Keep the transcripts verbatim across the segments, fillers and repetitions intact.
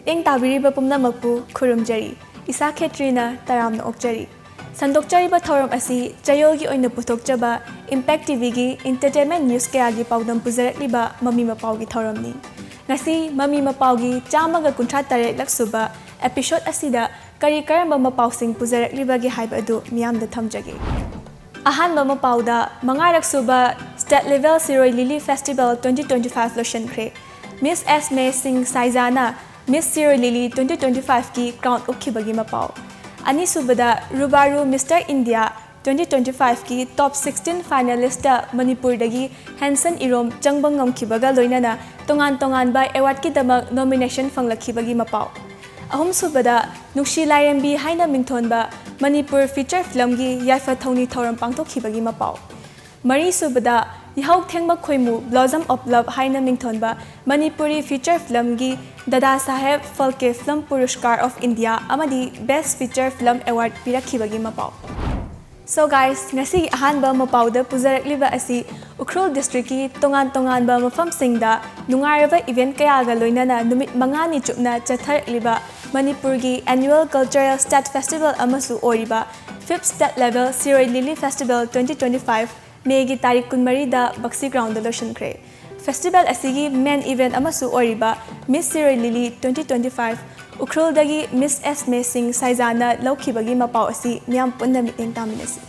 ꯏꯪ ꯇꯥꯕꯤꯔꯤꯕ ꯄꯨꯝꯅꯃꯛꯄꯨ ꯈꯨꯔꯨꯝꯖꯔꯤ꯫ ꯏꯁꯥ ꯈꯦꯇ꯭ꯔꯤꯅ ꯇꯔꯥꯝꯅ ꯑꯣꯛꯆꯔꯤ꯫ ꯁꯟꯗꯣꯛꯆꯔꯤꯕ ꯊꯧꯔꯝ ꯑꯁꯤ ꯆꯌꯣꯜꯒꯤ ꯑꯣꯏꯅ ꯄꯨꯊꯣꯛꯆꯕ Impact ꯇꯤꯚꯤꯒꯤ entertainment news ꯀꯌꯥꯒꯤ ꯄꯥꯎꯗꯝ ꯄꯨꯖꯔꯛꯂꯤꯕ ꯃꯃꯤ ꯃꯄꯥꯎꯒꯤ ꯊꯧꯔꯝꯅꯤ꯫ ꯉꯁꯤ ꯃꯃꯤ ꯃꯄꯥꯎꯒꯤ ꯆꯥꯝꯃꯒ ꯀꯨꯟꯊ꯭ꯔꯥ ꯇꯔꯦꯠꯂꯛ ꯁꯨꯕ episode ꯑꯁꯤꯗ ꯀꯔꯤ ꯀꯔꯝꯕ ꯃꯄꯥꯎꯁꯤꯡ ꯄꯨꯖꯔꯛꯂꯤꯕꯒꯦ ꯍꯥꯏꯕ ꯑꯗꯨ ꯃꯤꯌꯥꯝꯗ ꯊꯝꯖꯒꯦ꯫ ꯑꯍꯥꯟꯕ ꯃꯄꯥꯎꯗ, ꯃꯉꯥꯔꯛ ꯁꯨꯕ State Level Shirui Lily Festival twenty twenty five ꯂꯣꯏꯁꯤꯟꯈ꯭ꯔꯦ꯫ Miss Esme Singh Saijana Miss Shirui Lily twenty twenty five ꯀꯤ crown ꯎꯞꯈꯤꯕꯒꯤ ꯃꯄꯥꯎ꯫ ꯑꯅꯤꯁꯨꯕꯗ, Rubaru Mister India twenty twenty five ꯀꯤ top sixteen finalist ꯇ ꯃꯅꯤꯄꯨꯔꯗꯒꯤ ꯍꯦꯟꯁꯟ ꯏꯔꯣꯝ ꯆꯪꯕ ꯉꯝꯈꯤꯕꯒ ꯂꯣꯏꯅꯅ ꯇꯣꯉꯥꯟ ꯇꯣꯉꯥꯟꯕ award ꯀꯤꯗꯃꯛ nomination ꯐꯪꯂꯛꯈꯤꯕꯒꯤ ꯃꯄꯥꯎ꯫ ꯑꯍꯨꯝꯁꯨꯕꯗ, ꯅꯨꯡꯁꯤ ꯂꯥꯏꯔꯦꯝꯕꯤ ꯍꯥꯏꯅ ꯃꯤꯡꯊꯣꯟꯕ ꯃꯅꯤꯄꯨꯔ feature film ꯒꯤ ꯌꯥꯏꯐ ꯊꯧꯅꯤ ꯊꯧꯔꯝ ꯄꯥꯡꯊꯣꯛꯈꯤꯕꯒꯤ ꯃꯄꯥꯎ꯫ ꯃꯔꯤꯁꯨꯕꯗ, ꯌꯥꯍꯧ ꯊꯦꯡꯕ ꯈꯣꯏꯃꯨ Blossom of Love ꯍꯥꯏꯅ ꯃꯤꯡꯊꯣꯟꯕ ꯃꯅꯤꯄꯨꯔꯤ feature film ꯒꯤ ꯗꯥꯗꯥ ꯁꯥꯍꯦꯕ Phalke Film Puraskar of India ꯑꯃꯗꯤ Best Feature Film Award ꯄꯤꯔꯛꯈꯤꯕꯒꯤ ꯃꯄꯥꯎ꯫ So guys, ꯉꯁꯤꯒꯤ ꯑꯍꯥꯟꯕ ꯃꯄꯥꯎꯗ ꯄꯨꯖꯔꯛꯂꯤꯕ ꯑꯁꯤ ꯎꯈ꯭ꯔꯨꯜ district ꯀꯤ ꯇꯣꯉꯥꯟ ꯇꯣꯉꯥꯟꯕ ꯃꯐꯝꯁꯤꯡꯗ ꯅꯨꯡꯉꯥꯏꯔꯕ event ꯀꯌꯥꯒ ꯂꯣꯏꯅꯅ ꯅꯨꯃꯤꯠ ꯃꯉꯥꯅꯤ ꯆꯨꯞꯅ ꯆꯠꯊꯔꯛꯂꯤꯕ ꯃꯅꯤꯄꯨꯔꯒꯤ annual cultural state festival ꯑꯃꯁꯨ ꯑꯣꯏꯔꯤꯕ Fifth State Level Shirui Lily Festival twenty twenty five May ꯒꯤ ꯇꯥꯔꯤꯛ ꯀꯨꯟꯃꯔꯤꯗ ꯕꯛꯁꯤ ground ꯗ ꯂꯣꯏꯁꯤꯟꯈ꯭ꯔꯦ꯫ Festival ꯑꯁꯤꯒꯤ main event ꯑꯃꯁꯨ ꯑꯣꯏꯔꯤꯕ Miss Shirui Lily twenty twenty five ꯎꯈ꯭ꯔꯨꯜꯗꯒꯤ Miss Esme Singh Saijana ꯂꯧꯈꯤꯕꯒꯤ ꯃꯄꯥꯎ ꯑꯁꯤ ꯃꯤꯌꯥꯝ ꯄꯨꯟꯅ ꯃꯤꯠꯌꯦꯡ ꯇꯥꯃꯤꯟꯅꯁꯤ꯫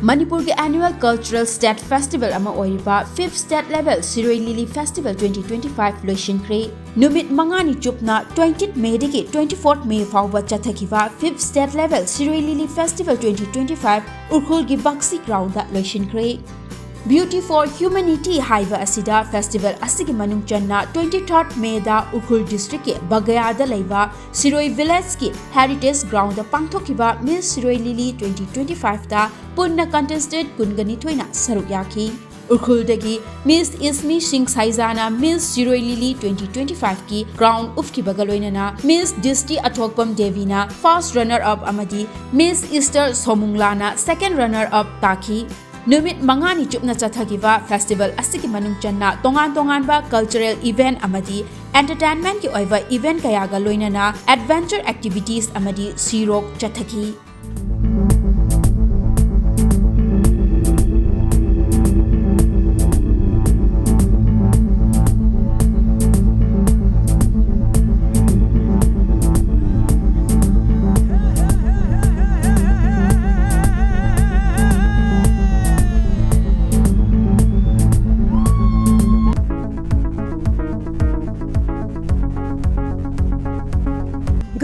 ꯃꯅꯤꯄꯨꯔꯒꯤ annual cultural state festival ꯑꯃ ꯑꯣꯏꯔꯤꯕ Fifth State Level Shirui Lily Festival twenty twenty five ꯂꯣꯏꯁꯤꯟꯈ꯭ꯔꯦ꯫ ꯅꯨꯃꯤꯠ ꯃꯉꯥꯅꯤ ꯆꯨꯞꯅ twenty May ꯗꯒꯤ twenty four May ꯐꯥꯎꯕ ꯆꯠꯊꯈꯤꯕ Fifth State Level Shirui Lily Festival twenty twenty five ꯎꯈ꯭ꯔꯨꯜꯒꯤ ꯕꯛꯁꯤ ground ꯗ ꯂꯣꯏꯁꯤꯟꯈ꯭ꯔꯦ꯫ Beauty for Humanity ꯍꯥꯏꯕ ꯑꯁꯤꯗ festival ꯑꯁꯤꯒꯤ ꯃꯅꯨꯡ ꯆꯟꯅ twenty third May ꯗ ꯎꯈ꯭ꯔꯨꯜ district ꯀꯤ ꯕꯒꯌꯥꯗ ꯂꯩꯕ ꯁꯤꯔꯣꯏ village ꯀꯤ heritage ground ꯗ ꯄꯥꯡꯊꯣꯛꯈꯤꯕ Miss Shirui Lily twenty twenty five ꯇ ꯄꯨꯟꯅ contestant ꯀꯨꯟꯒ ꯅꯤꯊꯣꯏꯅ ꯁꯔꯨꯛ ꯌꯥꯈꯤ꯫ ꯎꯈ꯭ꯔꯨꯜꯗꯒꯤ Miss Esme Singh Saijana Miss Shirui Lily twenty twenty five ꯀꯤ crown ꯎꯞꯈꯤꯕꯒ ꯂꯣꯏꯅꯅ Miss Dishti Athokpam Devi ꯅ first runner up ꯑꯃꯗꯤ Miss Esther Somungla ꯅ second runner up ꯇꯥꯈꯤ꯫ ꯅꯨꯃꯤꯠ ꯃꯉꯥꯅꯤ ꯆꯨꯞꯅ ꯆꯠꯊꯈꯤꯕ festival ꯑꯁꯤꯒꯤ ꯃꯅꯨꯡ ꯆꯟꯅ ꯇꯣꯉꯥꯟ ꯇꯣꯉꯥꯟꯕ cultural event ꯑꯃꯗꯤ ꯑꯦꯟꯇꯔꯇꯦꯟꯃꯦꯟꯠꯀꯤ ꯑꯣꯏꯕ ꯏꯚꯦꯟꯠ ꯀꯌꯥꯒ ꯂꯣꯏꯅꯅ ꯑꯦꯗꯚꯦꯟꯆꯔ ꯑꯦꯛꯇꯤꯚꯤꯇꯤꯁ ꯑꯃꯗꯤ ꯁꯤ rock ꯆꯠꯊꯈꯤ꯫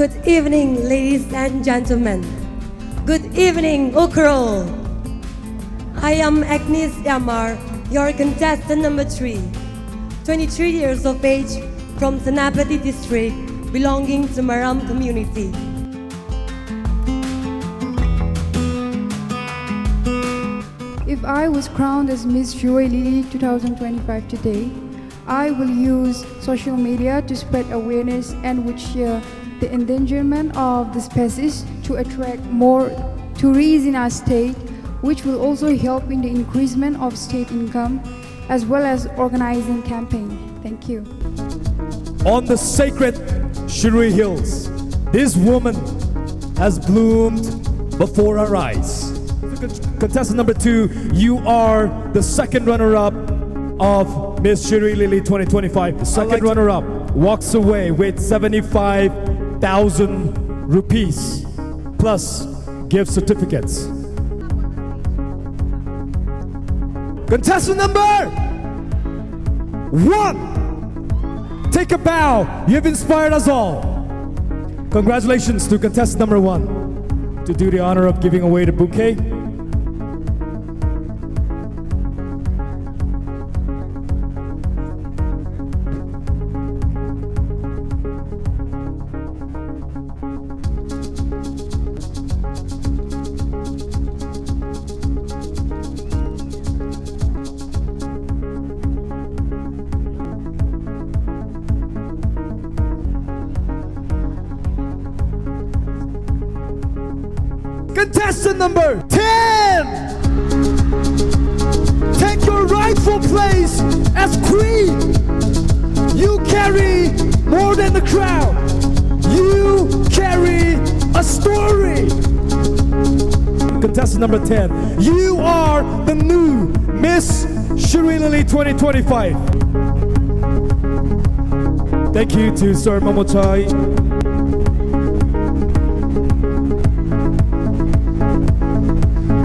Good evening, ladies and gentlemen. Good evening, Ukhrul. I am Agnes Yamar, your contestant number three, twenty-three years of age, from Senapati district, belonging to Maram community. If I was crowned as Miss Shirui Lily two thousand twenty-five today, I will use social media to spread awareness and would share the endangerment of the species to attract more tourists in our state, which will also help in the increasement of state income as well as organizing campaign. Thank you. On the sacred Shirui Hills, this woman has bloomed before our eyes. Contestant number two, you are the second runner-up of Miss Shirui Lily twenty twenty-five. The second runner-up walks away with seventy-five thousand rupees plus gift certificates. Contestant number one, take a bow. You have inspired us all. Congratulations to contestant number one. To do the honor of giving away the bouquet. Contestant number ten, take your rightful place as queen. You carry Crowd, you carry a story. Contestant number ten, you are the new Miss Shirui Lily twenty twenty-five. Thank you to Sir Mamochai.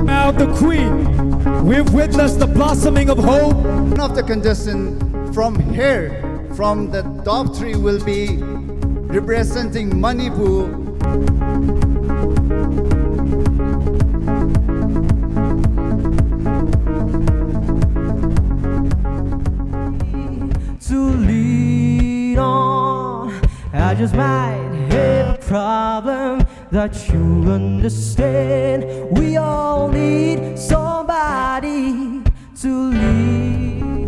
Now the queen. We've witnessed the blossoming of hope. One of the contestants from here, from the top three, will be representing Manipur. To lean on, I just might have a problem that you understand. We all need somebody to lean.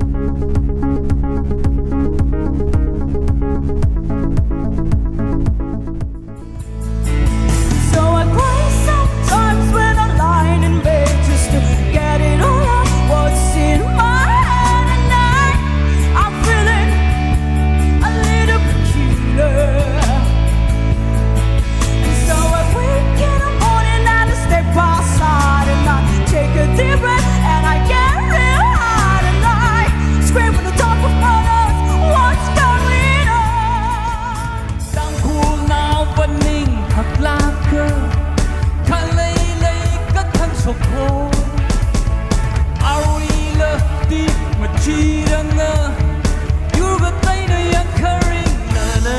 So I cry sometimes when I'm lying in bed just to get it all out. What's in my head at night? I'm feeling a little peculiar. And so I wake in the morning and I step outside and I take a deep breath and I get real high tonight. Scream from the top of my lungs, what's going on? Tangkhulnau paning phaklak ka, khalei lei ka than sokho. Arui la ti machiranga, yurga taina yang kharing la la.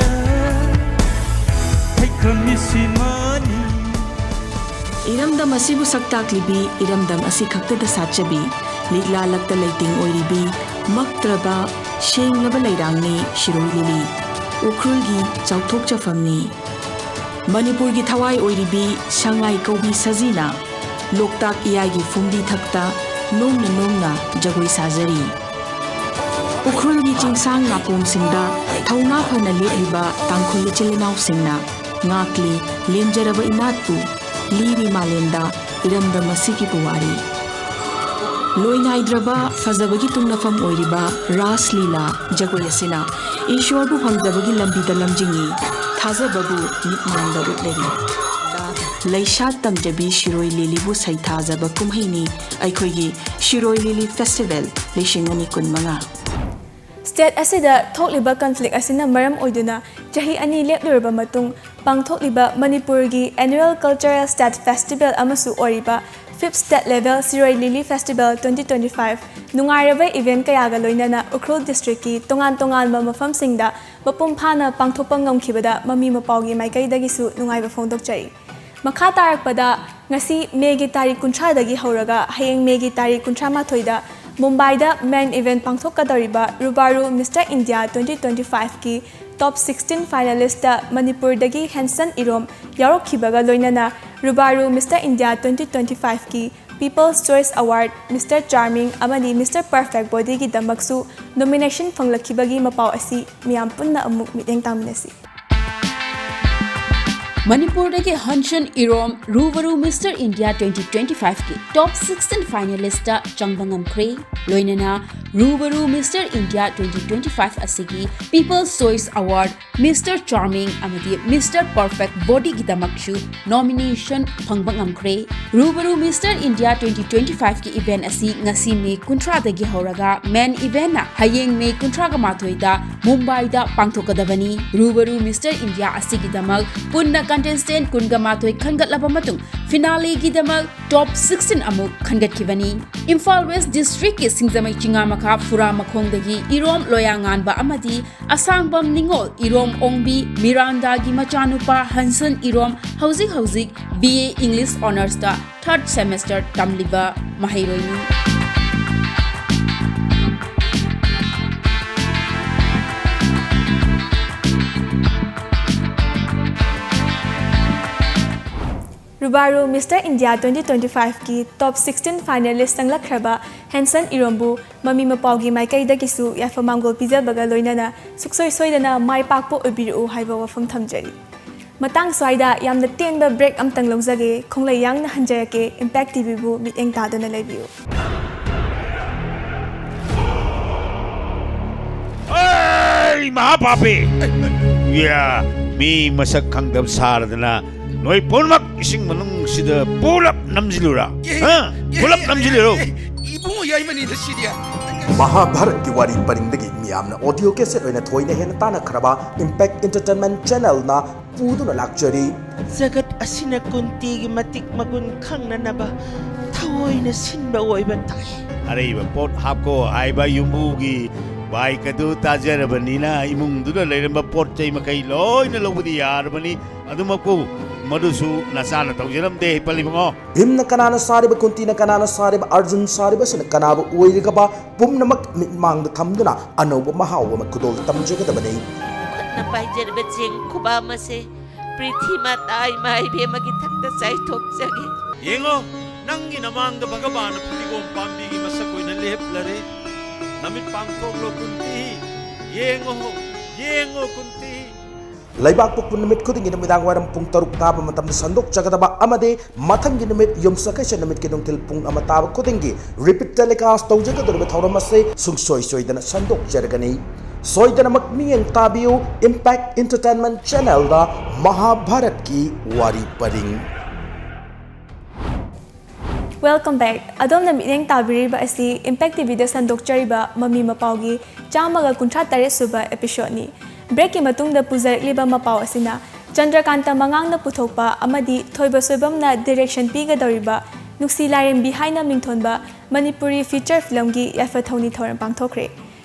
Hey, kami si mani. ꯏꯔꯝꯗꯝ ꯑꯁꯤꯕꯨ ꯁꯛ ꯇꯥꯛꯂꯤꯕꯤ, ꯏꯔꯝꯗꯝ ꯑꯁꯤ ꯈꯛꯇꯗ ꯁꯥꯠꯆꯕꯤ, ꯂꯤꯛꯂꯥ ꯂꯛꯇ ꯂꯩꯇꯦꯡ ꯑꯣꯏꯔꯤꯕꯤ, ꯃꯛꯇ꯭ꯔꯕ, ꯁꯦꯡꯂꯕ ꯂꯩꯔꯥꯡꯅꯤ ꯁꯤꯔꯣꯏ ꯂꯤꯂꯤ꯫ ꯎꯈ꯭ꯔꯨꯜꯒꯤ ꯆꯥꯎꯊꯣꯛꯆꯐꯝꯅꯤ꯫ ꯃꯅꯤꯄꯨꯔꯒꯤ ꯊꯋꯥꯏ ꯑꯣꯏꯔꯤꯕꯤ ꯁꯉꯥꯏ ꯀꯧꯕꯤ ꯁꯖꯤꯅ ꯂꯣꯛꯇꯥꯛ ꯏꯌꯥꯏꯒꯤ ꯐꯨꯝꯗꯤ ꯊꯛꯇ ꯅꯣꯝꯅ ꯅꯣꯝꯅ ꯖꯒꯣꯏ ꯁꯥꯖꯔꯤ꯫ ꯎꯈ꯭ꯔꯨꯜꯒꯤ ꯆꯤꯡꯁꯥꯡ ꯅꯥꯄꯣꯝꯁꯤꯡꯗ ꯊꯧꯅꯥ ꯐꯅ ꯂꯦꯞꯂꯤꯕ ꯇꯥꯡꯈꯨꯜ ꯏꯆꯤꯜ ꯏꯅꯥꯎꯁꯤꯡꯅ ꯉꯥꯛꯂꯤ ꯂꯦꯝꯖꯔꯕ ꯏꯅꯥꯠꯄꯨ, ꯂꯤꯔꯤ ꯃꯥꯂꯦꯝꯗ ꯏꯔꯝꯗꯝ ꯑꯁꯤꯒꯤ ꯄꯨꯋꯥꯔꯤ꯫ ꯂꯣꯏꯅꯥꯏꯗ꯭ꯔꯕ ꯐꯖꯕꯒꯤ ꯇꯨꯡꯅꯐꯝ ꯑꯣꯏꯔꯤꯕ ꯔꯥꯁ ꯂꯤꯂꯥ ꯖꯒꯣꯏ ꯑꯁꯤꯅ ꯏꯁ꯭ꯋꯔꯕꯨ ꯐꯪꯖꯕꯒꯤ ꯂꯝꯕꯤꯗ ꯂꯝꯖꯤꯡꯏ, ꯊꯥꯖꯕꯕꯨ ꯃꯤꯠꯃꯥꯡꯗ ꯎꯠꯂꯔꯤ꯫ ꯂꯩꯁꯥ ꯇꯝꯖꯕꯤ ꯁꯤꯔꯣꯏ ꯂꯤꯂꯤꯕꯨ ꯁꯩꯊꯥꯖꯕ ꯀꯨꯝꯍꯩꯅꯤ ꯑꯩꯈꯣꯏꯒꯤ ꯁꯤꯔꯣꯏ ꯂꯤꯂꯤ ꯐꯦꯁꯇꯤꯚꯦꯜ ꯂꯤꯁꯤꯡ ꯑꯅꯤ ꯀꯨꯟꯃꯉꯥ꯫ ꯁ꯭ꯇꯦꯠ ꯑꯁꯤꯗ ꯊꯣꯛꯂꯤꯕ ꯀꯟꯐ꯭ꯂꯤꯛ ꯑꯁꯤꯅ ꯃꯔꯝ ꯑꯣꯏꯗꯨꯅ ꯆꯍꯤ ꯑꯅꯤ ꯂꯦꯞꯂꯨꯔꯕ ꯃꯇꯨꯡ ꯄꯥꯡꯊꯣꯛꯂꯤꯕ ꯃꯅꯤꯄꯨꯔꯒꯤ annual cultural state festival ꯑꯃꯁꯨ ꯑꯣꯏꯔꯤꯕ fifth state level ꯁꯤꯔꯣꯏ ꯂꯤꯂꯤ ꯐꯦꯁꯇꯤꯚꯦꯜ twenty twenty five ꯅꯨꯡꯉꯥꯏꯔꯕ ꯏꯚꯦꯟꯠ ꯀꯌꯥꯒ ꯂꯣꯏꯅꯅ ꯎꯈ꯭ꯔꯨꯜ ꯗꯤꯁꯇ꯭ꯔꯤꯛꯀꯤ ꯇꯣꯉꯥꯟ ꯇꯣꯉꯥꯟꯕ ꯃꯐꯝꯁꯤꯡꯗ ꯃꯄꯨꯡ ꯐꯥꯅ ꯄꯥꯡꯊꯣꯛꯄ ꯉꯝꯈꯤꯕꯗ ꯃꯃꯤ ꯃꯄꯥꯎꯒꯤ ꯃꯥꯏꯀꯩꯗꯒꯤꯁꯨ ꯅꯨꯡꯉꯥꯏꯕ ꯐꯣꯡꯗꯣꯛꯆꯔꯤ꯫ ꯃꯈꯥ ꯇꯥꯔꯛꯄꯗ ꯉꯁꯤ ꯃꯦꯒꯤ ꯇꯥꯔꯤꯛ ꯀꯨꯟꯊ꯭ꯔꯥꯗꯒꯤ ꯍꯧꯔꯒ ꯍꯌꯦꯡ ꯃꯦꯒꯤ ꯇꯥꯔꯤꯛ ꯀꯨꯟꯊ꯭ꯔꯥ ꯃꯥꯊꯣꯏꯗ ꯃꯨꯝꯕꯥꯏꯗ main event ꯄꯥꯡꯊꯣꯛꯀꯗꯧꯔꯤꯕ ꯔꯨꯕꯥꯔꯨ Mister India twenty twenty five ꯀꯤ top sixteen finalist ꯇ ꯃꯅꯤꯄꯨꯔꯗꯒꯤ ꯍꯦꯟꯁꯟ ꯏꯔꯣꯝ ꯌꯥꯎꯔꯛꯈꯤꯕꯒ ꯂꯣꯏꯅꯅ ꯔꯨꯕꯥꯔꯨ Mister India twenty twenty five ꯀꯤ People's Choice Award Mister Charming ꯑꯃꯗꯤ Mister Perfect Body ꯒꯤꯗꯃꯛꯁꯨ nomination ꯐꯪꯂꯛꯈꯤꯕꯒꯤ ꯃꯄꯥꯎ ꯑꯁꯤ ꯃꯤꯌꯥꯝ ꯄꯨꯟꯅ ꯑꯃꯨꯛ ꯃꯤꯠꯌꯦꯡ ꯇꯥꯃꯤꯟꯅꯁꯤ꯫ ꯃꯅꯤꯄꯨꯔꯗꯒꯤ ꯍꯟꯁꯟ ꯏꯔꯣꯝ ꯔꯨꯕꯔꯨ Mister India twenty twenty five ꯀꯤ top sixteen finalist ꯇ ꯆꯪꯕ ꯉꯝꯈ꯭ꯔꯦ꯫ ꯂꯣꯏꯅꯅ ꯔꯨꯕꯔꯨ Mister India twenty twenty five ꯑꯁꯤꯒꯤ People's Choice Award Mister Charming ꯑꯃꯗꯤ Mister Perfect Body ꯒꯤꯗꯃꯛꯁꯨ nomination ꯐꯪꯕ ꯉꯝꯈ꯭ꯔꯦ꯫ ꯔꯨꯕꯔꯨ Mister India twenty twenty five ꯀꯤ event ꯑꯁꯤ ꯉꯁꯤ ꯃꯦ ꯀꯨꯟꯊ꯭ꯔꯥꯗꯒꯤ ꯍꯧꯔꯒ main event ꯅ ꯍꯌꯦꯡ ꯃꯦ ꯀꯨꯟꯊ꯭ꯔꯥꯒ ꯃꯥꯊꯣꯏꯗ ꯃꯨꯝꯕꯥꯏꯗ ꯄꯥꯡꯊꯣꯛꯀꯗꯕꯅꯤ꯫ ꯔꯨꯕꯔꯨ Mister India ꯑꯁꯤꯒꯤꯗꯃꯛ ꯄꯨꯟꯅ contestant ꯀꯨꯟꯒ ꯃꯥꯊꯣꯏ ꯈꯟꯒꯠꯂꯕ ꯃꯇꯨꯡ finale ꯒꯤꯗꯃꯛ top sixteen ꯑꯃꯨꯛ ꯈꯟꯒꯠꯈꯤꯕꯅꯤ꯫ ꯏꯝꯐꯥꯜ West District ꯀꯤ ꯁꯤꯡꯖꯃꯩ ꯆꯤꯉꯥꯃꯈꯥ ꯐꯨꯔꯥ ꯃꯈꯣꯡꯗꯒꯤ ꯏꯔꯣꯝ ꯂꯣꯌꯥꯉꯥꯟꯕ ꯑꯃꯗꯤ ꯑꯁꯥꯡꯕꯝ ꯅꯤꯉꯣꯜ ꯏꯔꯣꯝ ꯑꯣꯡꯕꯤ ꯃꯤꯔꯥꯟꯗꯥꯒꯤ ꯃꯆꯥꯅꯨꯄꯥ ꯍꯟꯁꯟ ꯏꯔꯣꯝ ꯍꯧꯖꯤꯛ ꯍꯧꯖꯤꯛ B A English Honours ꯇ third semester ꯇꯝꯂꯤꯕ ꯃꯍꯩꯔꯣꯏꯅꯤ꯫ ꯔꯨꯕꯥꯔꯨ Mister India twenty twenty five ꯀꯤ top sixteen finalist ꯆꯪꯂꯛꯈ꯭ꯔꯕ ꯍꯦꯟꯁꯟ ꯏꯔꯣꯝꯕꯨ ꯃꯃꯤ ꯃꯄꯥꯎꯒꯤ ꯃꯥꯏꯀꯩꯗꯒꯤꯁꯨ ꯌꯥꯏꯐ ꯃꯥꯡꯒꯣꯜ ꯄꯤꯖꯕꯒ ꯂꯣꯏꯅꯅ ꯁꯨꯛꯁꯣꯏ ꯁꯣꯏꯗꯅ ꯃꯥꯏ ꯄꯥꯛꯄ ꯑꯣꯏꯕꯤꯔꯛꯎ ꯍꯥꯏꯕ ꯋꯥꯐꯝ ꯊꯝꯖꯔꯤ꯫ ꯃꯇꯥꯡ ꯁ꯭ꯋꯥꯏꯗ ꯌꯥꯝꯅ ꯇꯦꯟꯕ break ꯑꯝꯇꯪ ꯂꯧꯖꯒꯦ꯫ ꯈꯣꯡꯂꯩ ꯌꯥꯡꯅ ꯍꯟꯖꯔꯛꯀꯦ꯫ Impact T V ꯕꯨ ꯃꯤꯠꯌꯦꯡ ꯇꯥꯗꯨꯅ ꯂꯩꯕꯤꯌꯨ꯫ ꯃꯍꯥ ꯄꯥꯄꯤ꯫ ꯌꯥ, ꯃꯤ ꯃꯁꯛ ꯈꯪꯗꯕ ꯁꯥꯔꯗꯅ ꯅꯣꯏ ꯄꯨꯝꯅꯃꯛ ꯏꯁꯤꯡ ꯃꯅꯨꯡꯁꯤꯗ ꯄꯨꯂꯞ ꯅꯝꯁꯤꯜꯂꯨꯔꯥ? ꯍꯥ? ꯄꯨꯂꯞ ꯅꯝꯁꯤꯜꯂꯨꯔꯣ? ꯏꯕꯨꯡꯉꯣ ꯌꯥꯏꯃꯅꯤꯗ ꯁꯤꯗꯤ꯫ ꯃꯍꯥꯚꯥꯔꯠꯀꯤ ꯋꯥꯔꯤ ꯄꯔꯤꯡꯗꯒꯤ ꯃꯤꯌꯥꯝꯅ ꯑꯣꯗꯤꯑꯣ ꯀꯦꯁꯦꯠ ꯑꯣꯏꯅ ꯊꯣꯏꯅ ꯍꯦꯟꯅ ꯇꯥꯟꯅꯈ꯭ꯔꯕ ꯏꯝꯄꯦꯛ ꯏꯟꯇꯔꯇꯦꯟꯃꯦꯟ ꯆꯦꯅꯦꯜꯅ ꯄꯨꯗꯨꯅ ꯂꯥꯛꯆꯔꯤ꯫ ꯖꯒꯠ ꯑꯁꯤꯅ ꯀꯨꯟꯇꯤꯒꯤ ꯃꯇꯤꯛ ꯃꯒꯨꯟ ꯈꯪꯅꯅꯕ ꯊꯑꯣꯏꯅ ꯁꯤꯟꯕ ꯑꯣꯏꯕ ꯇꯥꯏ꯫ ꯑꯔꯩꯕ ꯄꯣꯠ ꯍꯥꯞꯀꯣ ꯍꯥꯏꯕ ꯌꯨꯝꯕꯨꯒꯤ ꯕꯥꯏꯛ ꯑꯗꯨ ꯇꯥꯖꯔꯕꯅꯤꯅ ꯏꯃꯨꯡꯗꯨꯗ ꯂꯩꯔꯝꯕ ꯄꯣꯠ ꯆꯩ ꯃꯈꯩ ꯂꯣꯏꯅ ꯂꯧꯕꯗꯤ ꯌꯥꯔꯕꯅꯤ꯫ ꯑꯗꯨꯃꯛꯄꯨ ꯃꯗꯨꯁꯨ ꯅꯆꯥꯅ ꯇꯧꯖꯔꯝꯗꯦ ꯍꯩꯄꯜ ꯏꯕꯨꯡꯉꯣ꯫ ꯚꯤꯝꯅ ꯀꯅꯥꯅ ꯁꯥꯔꯤꯕ, ꯀꯨꯟꯇꯤꯅ ꯀꯅꯥꯅ ꯁꯥꯔꯤꯕ, ꯑꯔꯖꯨꯟ ꯁꯥꯔꯤꯕꯁꯤꯅ ꯀꯅꯥꯕꯨ ꯑꯣꯏꯔꯤꯒꯕ ꯄꯨꯝꯅꯃꯛ ꯃꯤꯠꯃꯥꯡꯗ ꯊꯝꯗꯨꯅ ꯑꯅꯧꯕ ꯃꯍꯥꯎ ꯑꯃ ꯈꯨꯗꯣꯜ ꯇꯝꯖꯒꯗꯕꯅꯤ꯫ ꯈꯨꯠꯅ ꯄꯥꯏꯖꯔꯤꯕ ꯆꯦꯡ ꯈꯨꯕꯥꯝ ꯑꯁꯦ ꯄ꯭ꯔꯤꯊꯤ ꯃꯥꯇꯥ ꯏꯃꯥ ꯏꯕꯦꯝꯃꯒꯤ ꯊꯛꯇ ꯆꯥꯏꯊꯣꯛꯆꯒꯦ꯫ ꯌꯦꯡꯉꯣ, ꯅꯪꯒꯤ ꯅꯃꯥꯡꯗ ꯚꯒꯕꯥꯟꯅ ꯐꯗꯤꯒꯣꯝ ꯄꯥꯝꯕꯤꯒꯤ ꯃꯁꯛ ꯑꯣꯏꯅ ꯂꯦꯞꯂꯔꯦ꯫ ꯅꯃꯤꯠ ꯄꯥꯡꯊꯣꯛꯂꯣ ꯀꯨꯟꯇꯤ, ꯌꯦꯡꯉꯣ, ꯌꯦꯡꯉꯣ ꯀꯨꯟꯇꯤ꯫ ꯂꯩꯕꯥꯛꯄꯣꯛꯄ ꯅꯨꯃꯤꯠ ꯈꯨꯗꯤꯡꯒꯤ ꯅꯨꯃꯤꯗꯥꯡ ꯋꯥꯏꯔꯝ ꯄꯨꯡ ꯇꯔꯨꯛ ꯇꯥꯕ ꯃꯇꯝꯗ ꯁꯟꯗꯣꯛꯆꯒꯗꯕ ꯑꯃꯗꯤ ꯃꯊꯪꯒꯤ ꯅꯨꯃꯤꯠ ꯌꯨꯝꯁꯀꯩꯁ ꯅꯨꯃꯤꯠꯀꯤ ꯅꯨꯡꯊꯤꯜ ꯄꯨꯡ ꯑꯃ ꯇꯥꯕ ꯈꯨꯗꯤꯡꯒꯤ ꯔꯤꯄꯤꯠ ꯇꯦꯂꯤꯀꯥꯁ ꯇꯧꯖꯒꯗꯧꯔꯤꯕ ꯊꯧꯔꯝ ꯑꯁꯤ ꯁꯨꯡꯁꯣꯏ ꯁꯣꯏꯗꯅ ꯁꯟꯗꯣꯛꯆꯔꯒꯅꯤ꯫ ꯁꯣꯏꯗꯅꯃꯛ ꯃꯤꯠꯌꯦꯡ ꯇꯥꯕꯤꯌꯨ ꯏꯝꯄꯦꯛ ꯏꯟꯇꯔꯇꯦꯟꯃꯦꯟ ꯆꯦꯅꯦꯜꯗ ꯃꯍꯥꯚꯥꯔꯠꯀꯤ ꯋꯥꯔꯤ ꯄꯔꯤꯡ꯫ Welcome back. ꯑꯗꯣꯝꯅ ꯃꯤꯠꯌꯦꯡ ꯇꯥꯕꯤꯔꯤꯕ ꯑꯁꯤ ꯏꯝꯄꯦꯛ ꯇꯤꯚꯤꯗ ꯁꯟꯗꯣꯛꯆꯔꯤꯕ ꯃꯃꯤ ꯃꯄꯥꯎꯒꯤ ꯆꯥꯝꯃꯒ ꯀꯨꯟꯊ꯭ꯔꯥ ꯇꯔꯦꯠ ꯁꯨꯕ ꯑꯦꯄꯤꯁꯣꯗꯅꯤ꯫ ꯕ꯭ꯔꯦꯛꯀꯤ ꯃꯇꯨꯡꯗ ꯄꯨꯖꯔꯛꯂꯤꯕ ꯃꯄꯥꯎ ꯑꯁꯤꯅ ꯆꯟꯗ꯭ꯔꯀꯥꯟꯇ ꯃꯉꯥꯡꯅ ꯄꯨꯊꯣꯛꯄ ꯑꯃꯗꯤ ꯊꯣꯏꯕ ꯁꯣꯏꯕꯝꯅ ꯗꯤꯔꯦꯛꯁꯟ ꯄꯤꯒꯗꯧꯔꯤꯕ ꯅꯨꯡꯁꯤ ꯂꯥꯏꯔꯦꯝꯕꯤ ꯍꯥꯏꯅ ꯃꯤꯡꯊꯣꯟꯕ ꯃꯅꯤꯄꯨꯔꯤ ꯐꯤꯆꯔ ꯐꯤꯂꯝꯒꯤ ꯌꯥꯏꯐ ꯊꯧꯅꯤ ꯊꯧꯔꯝ ꯄꯥꯡꯊꯣꯛꯈ꯭ꯔꯦ꯫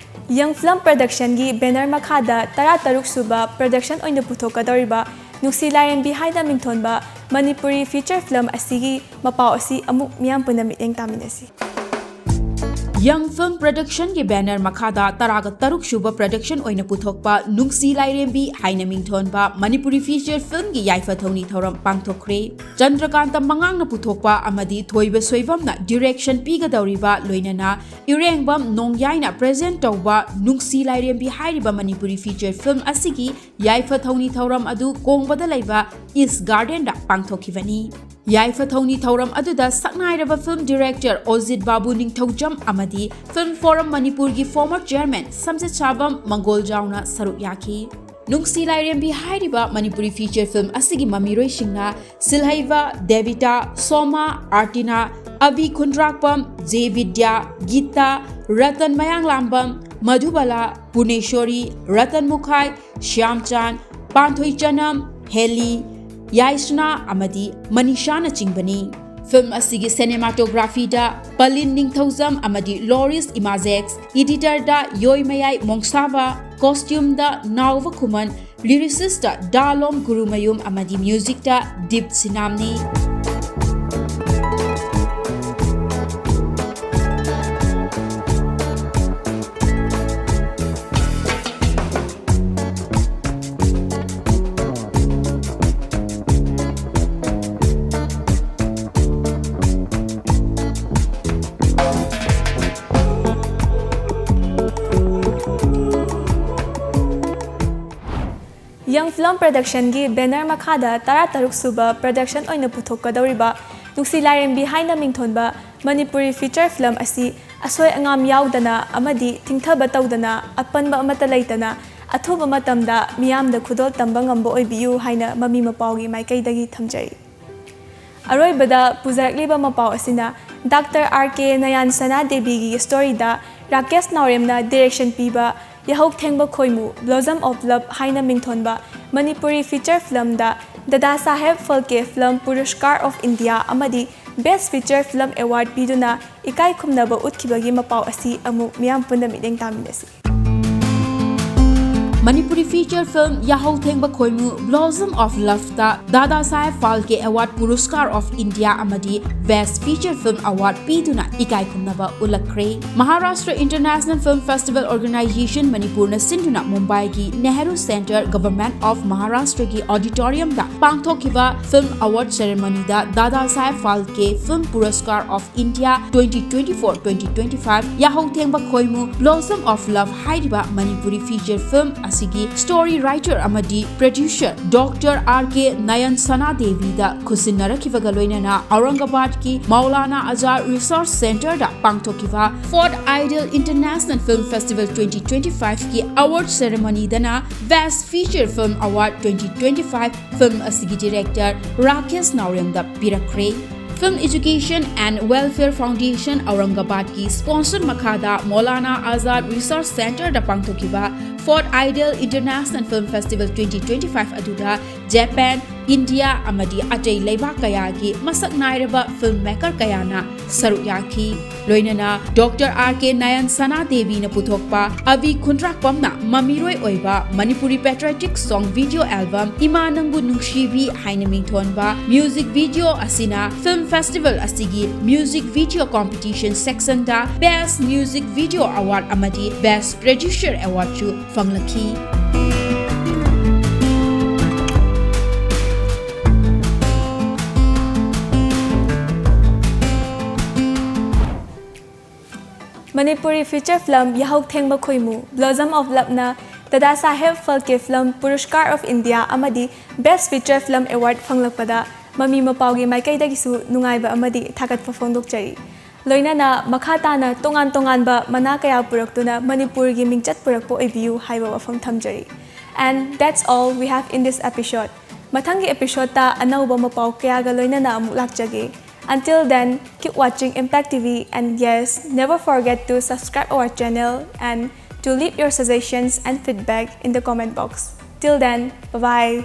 ꯌꯪ ꯐꯤꯂꯝ ꯄ꯭ꯔꯗꯛꯁꯟꯒꯤ ꯕꯦꯅꯔ ꯃꯈꯥꯗ ꯇꯔꯥ ꯇꯔꯨꯛ ꯁꯨꯕ ꯄ꯭ꯔꯗꯛꯁꯟ ꯑꯣꯏꯅ ꯄꯨꯊꯣꯛꯀꯗꯧꯔꯤꯕ ꯅꯨꯡꯁꯤ ꯂꯥꯏꯔꯦꯝꯕꯤ ꯍꯥꯏꯅ ꯃꯤꯡꯊꯣꯟꯕ ꯃꯅꯤꯄꯨꯔꯤ ꯐꯤꯆꯔ ꯐꯤꯂꯝ ꯑꯁꯤꯒꯤ ꯃꯄꯥꯎ ꯑꯁꯤ ꯑꯃꯨꯛ ꯃꯤꯌꯥꯝ ꯄꯨꯟꯅ ꯃꯤꯠꯌꯦꯡ ꯇꯥꯃꯤꯟꯅꯁꯤ꯫ ꯌꯪ ꯐꯤꯂꯝ ꯄ꯭ꯔꯗꯛꯁꯟꯒꯤ ꯕꯦꯅꯔ ꯃꯈꯥꯗ ꯇꯔꯥꯒ ꯇꯔꯨꯛ ꯁꯨꯕ ꯄ꯭ꯔꯗꯛꯁꯟ ꯑꯣꯏꯅ ꯄꯨꯊꯣꯛꯄ ꯅꯨꯡꯁꯤ ꯂꯥꯏꯔꯦꯝꯕꯤ ꯍꯥꯏꯅ ꯃꯤꯡꯊꯣꯟꯕ ꯃꯅꯤꯄꯨꯔꯤ ꯐꯤꯆꯔ ꯐꯤꯂꯝꯒꯤ ꯌꯥꯏꯐ ꯊꯧꯅꯤ ꯊꯧꯔꯝ ꯄꯥꯡꯊꯣꯛꯈ꯭ꯔꯦ꯫ ꯆꯟꯗ꯭ꯔꯀꯥꯟꯇ ꯃꯉꯥꯡꯅ ꯄꯨꯊꯣꯛꯄ ꯑꯃꯗꯤ ꯊꯣꯏꯕ ꯁꯣꯏꯕꯝꯅ ꯗꯤꯔꯦꯛꯁꯟ ꯄꯤꯒꯗꯧꯔꯤꯕ ꯂꯣꯏꯅꯅ ꯏꯔꯦꯡꯕꯝ ꯅꯣꯡꯌꯥꯏꯅ ꯄ꯭ꯔꯖꯦꯟ ꯇꯧꯕ ꯅꯨꯡꯁꯤ ꯂꯥꯏꯔꯦꯝꯕꯤ ꯍꯥꯏꯔꯤꯕ ꯃꯅꯤꯄꯨꯔꯤ ꯐꯤꯆꯔ ꯐꯤꯂꯝ ꯑꯁꯤꯒꯤ ꯌꯥꯏꯐ ꯊꯧꯅꯤ ꯊꯧꯔꯝ ꯑꯗꯨ ꯀꯣꯡꯕꯗ ꯂꯩꯕ ꯏꯁ ꯒꯥꯔꯗꯦꯟꯗ ꯄꯥꯡꯊꯣꯛꯈꯤꯕꯅꯤ꯫ ꯌꯥꯏꯐ ꯊꯧꯅꯤ ꯊꯧꯔꯝ ꯑꯗꯨꯗ ꯁꯛꯅꯥꯏꯔꯕ ꯐꯤꯂꯝ ꯗꯤꯔꯦꯛꯇꯔ ꯑꯣꯖꯤꯠ ꯕꯥꯕꯨ ꯅꯤꯡꯊꯧꯖꯝ ꯑꯃꯗꯤ ꯑꯃꯗꯤ Film Forum ꯃꯅꯤꯄꯨꯔꯒꯤ former chairman ꯁꯝꯖꯦꯠꯁꯥꯕꯝ ꯃꯪꯒꯣꯜꯖꯥꯎꯅ ꯁꯔꯨꯛ ꯌꯥꯈꯤ꯫ ꯅꯨꯡꯁꯤ ꯂꯥꯏꯔꯦꯝꯕꯤ ꯍꯥꯏꯔꯤꯕ ꯃꯅꯤꯄꯨꯔꯤ feature film ꯑꯁꯤꯒꯤ ꯃꯃꯤꯔꯣꯏꯁꯤꯡꯅ ꯁꯤꯜꯍꯩꯕ ꯗꯦꯕꯤꯇꯥ, ꯁꯣꯃꯥ, ꯑꯥꯔꯇꯤꯅꯥ, ꯑꯕꯤ ꯈꯨꯟꯗ꯭ꯔꯥꯛꯄꯝ, ꯖꯦ ꯕꯤꯗ꯭ꯌꯥ, ꯒꯤꯇꯥ, ꯔꯇꯟ ꯃꯌꯥꯡꯂꯥꯝꯕꯝ, ꯃꯙꯨꯕꯂꯥ, ꯄꯨꯔꯅꯦꯁꯣꯔꯤ, ꯔꯇꯟ ꯃꯨꯈꯥꯏ, ꯁ꯭ꯌꯥꯝꯆꯥꯟ, ꯄꯥꯟꯊꯣꯏꯆꯅꯝ, ꯍꯦꯂꯤ, ꯌꯥꯏꯁꯅꯥ ꯑꯃꯗꯤ ꯃꯅꯤꯁꯥꯅꯆꯤꯡꯕꯅꯤ꯫ Film ꯑꯁꯤꯒꯤ cinematographyꯗ ꯄꯂꯤꯟ ꯅꯤꯡꯊꯧꯖꯝ ꯑꯃꯗꯤ ꯂꯣꯔꯤꯁ ꯏꯃꯥꯖꯦꯛꯁ, editorꯗ ꯌꯣꯏꯃꯌꯥꯏ ꯃꯣꯡꯁꯥꯕ, costumeꯗ ꯅꯥꯎꯕ ꯈꯨꯃꯟ, lyricistꯇ ꯗꯥꯂꯣꯝ ꯒꯨꯔꯨꯃꯌꯨꯝ ꯑꯃꯗꯤ musicꯇ ꯗꯤꯞ ꯁꯤꯅꯥꯝꯅꯤ꯫ ꯌꯪ ꯐꯤꯂꯝ ꯄ꯭ꯔꯗꯛꯁꯟꯒꯤ ꯕꯦꯅꯔ ꯃꯈꯥꯗ ꯇꯔꯥꯇꯔꯨꯛ ꯁꯨꯕ ꯄ꯭ꯔꯗꯛꯁꯟ ꯑꯣꯏꯅ ꯄꯨꯊꯣꯛꯀꯗꯧꯔꯤꯕ ꯅꯨꯡꯁꯤ ꯂꯥꯏꯔꯦꯝꯕꯤ ꯍꯥꯏꯅ ꯃꯤꯡꯊꯣꯟꯕ ꯃꯅꯤꯄꯨꯔꯤ feature film ꯑꯁꯤ ꯑꯁꯣꯏ ꯑꯉꯥꯝ ꯌꯥꯎꯗꯅ ꯑꯃꯗꯤ ꯊꯤꯡꯊꯕ ꯇꯧꯗꯅ ꯑꯄꯟꯕ ꯑꯃꯠꯇ ꯂꯩꯇꯅ ꯑꯊꯨꯕ ꯃꯇꯝꯗ ꯃꯤꯌꯥꯝꯗ ꯈꯨꯗꯣꯜ ꯇꯝꯕ ꯉꯝꯕ ꯑꯣꯏꯕꯤꯌꯨ ꯍꯥꯏꯅ ꯃꯃꯤ ꯃꯄꯥꯎꯒꯤ ꯃꯥꯏꯀꯩꯗꯒꯤ ꯊꯝꯖꯔꯤ꯫ ꯑꯔꯣꯏꯕꯗ ꯄꯨꯖꯔꯛꯂꯤꯕ ꯃꯄꯥꯎ ꯑꯁꯤꯅ ꯗꯥꯛꯇꯔ ꯑꯥꯔ ꯀꯦ ꯅꯌꯥꯟ ꯁꯅꯥ ꯗꯦꯕꯤꯒꯤ storyꯗ ꯔꯥꯀꯦꯁ ꯅꯥꯎꯔꯦꯝꯅ direction ꯄꯤꯕ ꯌꯥꯍꯧ ꯊꯦꯡꯕ ꯈꯣꯏꯃꯨ Blossom of Love ꯍꯥꯏꯅ ꯃꯤꯡꯊꯣꯟꯕ Manipuri feature filmꯗ ꯗꯥꯗꯥ Sahib Phalke Film Puraskar of India ꯑꯃꯗꯤ Best Feature Film Award ꯄꯤꯗꯨꯅ ꯏꯀꯥꯏ ꯈꯨꯝꯅꯕ ꯎꯠꯈꯤꯕꯒꯤ ꯃꯄꯥꯎ ꯑꯁꯤ ꯑꯃꯨꯛ ꯃꯤꯌꯥꯝ ꯄꯨꯟꯅ ꯃꯤꯠꯌꯦꯡ ꯇꯥꯃꯤꯟꯅꯁꯤ꯫ ꯃꯅꯤꯄꯨꯔꯤ feature film ꯌꯥꯍꯧ ꯊꯦꯡꯕ ꯈꯣꯏꯃꯨ Blossom of Loveꯇ ꯗꯥꯗꯥ Sahib Phalke Award Puraskar of India ꯑꯃꯗꯤ Best Feature Film Award ꯄꯤꯗꯨꯅ ꯏꯀꯥꯏ ꯈꯨꯝꯅꯕ ꯎꯠꯂꯛꯈ꯭ꯔꯦ꯫ Maharashtra International Film Festival Organization ꯃꯅꯤꯄꯨꯔꯅ ꯁꯤꯟꯗꯨꯅ ꯃꯨꯝꯕꯥꯏꯒꯤ Nehru Centre, Government of Maharashtraꯒꯤ auditoriumꯗ ꯄꯥꯡꯊꯣꯛꯈꯤꯕ film award ceremonyꯗ ꯗꯥꯗꯥ Sahib Phalke Film Puraskar of India twenty twenty-four twenty twenty-five ꯌꯥꯍꯧ ꯊꯦꯡꯕ ꯈꯣꯏꯃꯨ Blossom of Love ꯍꯥꯏꯔꯤꯕ ꯃꯅꯤꯄꯨꯔꯤ feature film ꯑꯁꯤꯒꯤ story writer ꯑꯃꯗꯤ producer ꯗꯣꯛꯇꯔ ꯑꯥꯔ ꯀꯦ ꯅꯌꯟ ꯁꯅꯥ ꯗꯦꯕꯤꯗ ꯈꯨꯠꯁꯤꯟꯅꯔꯛꯈꯤꯕꯒ ꯂꯣꯏꯅꯅ ꯑꯧꯔꯪꯒꯕꯥꯗꯀꯤ ꯃꯧꯂꯥꯅꯥ ꯑꯖꯥꯗ Research Centre ꯗ ꯄꯥꯡꯊꯣꯛꯈꯤꯕ Fourth Ideal International Film Festival twenty twenty-five ꯀꯤ award ceremony ꯗꯅ Best Feature Film Award twenty twenty-five film ꯑꯁꯤꯒꯤ director Rakesh ꯅꯥꯎꯔꯦꯝꯗ ꯄꯤꯔꯛꯈ꯭ꯔꯦ꯫ Film Education and Welfare Foundation ꯑꯧꯔꯪꯒꯕꯥꯗꯀꯤ sponsor ꯃꯈꯥꯗ Maulana ꯑꯥꯖꯥꯗ Research Centre ꯗ ꯄꯥꯡꯊꯣꯛꯈꯤꯕ Fourth Ideal International Film Festival twenty twenty-five ꯑꯗꯨꯗ Japan, India ꯑꯃꯗꯤ ꯑꯇꯩ ꯂꯩꯕꯥꯛ ꯀꯌꯥꯒꯤ ꯃꯁꯛ ꯅꯥꯏꯔꯕ film maker ꯀꯌꯥꯅ ꯁꯔꯨꯛ ꯌꯥꯈꯤ꯫ ꯂꯣꯏꯅꯅ Doctor R K ꯅꯌꯟ ꯁꯅꯥ ꯗꯦꯕꯤꯅ ꯄꯨꯊꯣꯛꯄ ꯑꯕꯤ ꯈꯨꯟꯗ꯭ꯔꯥꯛꯄꯝꯅ ꯃꯃꯤꯔꯣꯏ ꯑꯣꯏꯕ Manipuri patriotic song video album ꯏꯃꯥ ꯅꯪꯕꯨ ꯅꯨꯡꯁꯤꯕꯤ ꯍꯥꯏꯅ ꯃꯤꯡꯊꯣꯟꯕ music video ꯑꯁꯤꯅ film festival ꯑꯁꯤꯒꯤ music video competition section ꯗ Best Music Video Award ꯑꯃꯗꯤ Best Producer Award ꯁꯨ ꯐꯪꯂꯛꯈꯤ꯫ ꯃꯅꯤꯄꯨꯔꯤ feature film ꯌꯥꯍꯧ ꯊꯦꯡꯕ ꯈꯣꯏꯃꯨ, Blossom of Love ꯅ ꯗꯥꯗꯥ ꯁꯥꯍꯦꯕ Phalke Film Puruskar of India ꯑꯃꯗꯤ Best Feature Film Award ꯐꯪꯂꯛꯄꯗ ꯃꯃꯤ ꯃꯄꯥꯎꯒꯤ ꯃꯥꯏꯀꯩꯗꯒꯤꯁꯨ ꯅꯨꯡꯉꯥꯏꯕ ꯑꯃꯗꯤ ꯊꯥꯒꯠꯄ ꯐꯣꯡꯗꯣꯛꯆꯔꯤ꯫ ꯂꯣꯏꯅꯅ ꯃꯈꯥ ꯇꯥꯅ ꯇꯣꯉꯥꯟ ꯇꯣꯉꯥꯟꯕ ꯃꯅꯥ ꯀꯌꯥ ꯄꯨꯔꯛꯇꯨꯅ ꯃꯅꯤꯄꯨꯔꯒꯤ ꯃꯤꯡꯆꯠ ꯄꯨꯔꯛꯄ ꯑꯣꯏꯕꯤꯌꯨ ꯍꯥꯏꯕ ꯋꯥꯐꯝ ꯊꯝꯖꯔꯤ꯫ And that's all we have in this episode. ꯃꯊꯪꯒꯤ episode ꯇ ꯑꯅꯧꯕ ꯃꯄꯥꯎ ꯀꯌꯥꯒ ꯂꯣꯏꯅꯅ ꯑꯃꯨꯛ ꯂꯥꯛꯆꯒꯦ꯫ Until then, keep watching Impact T V, and yes, never forget to subscribe our channel and to leave your suggestions and feedback in the comment box. Till then, bye-bye.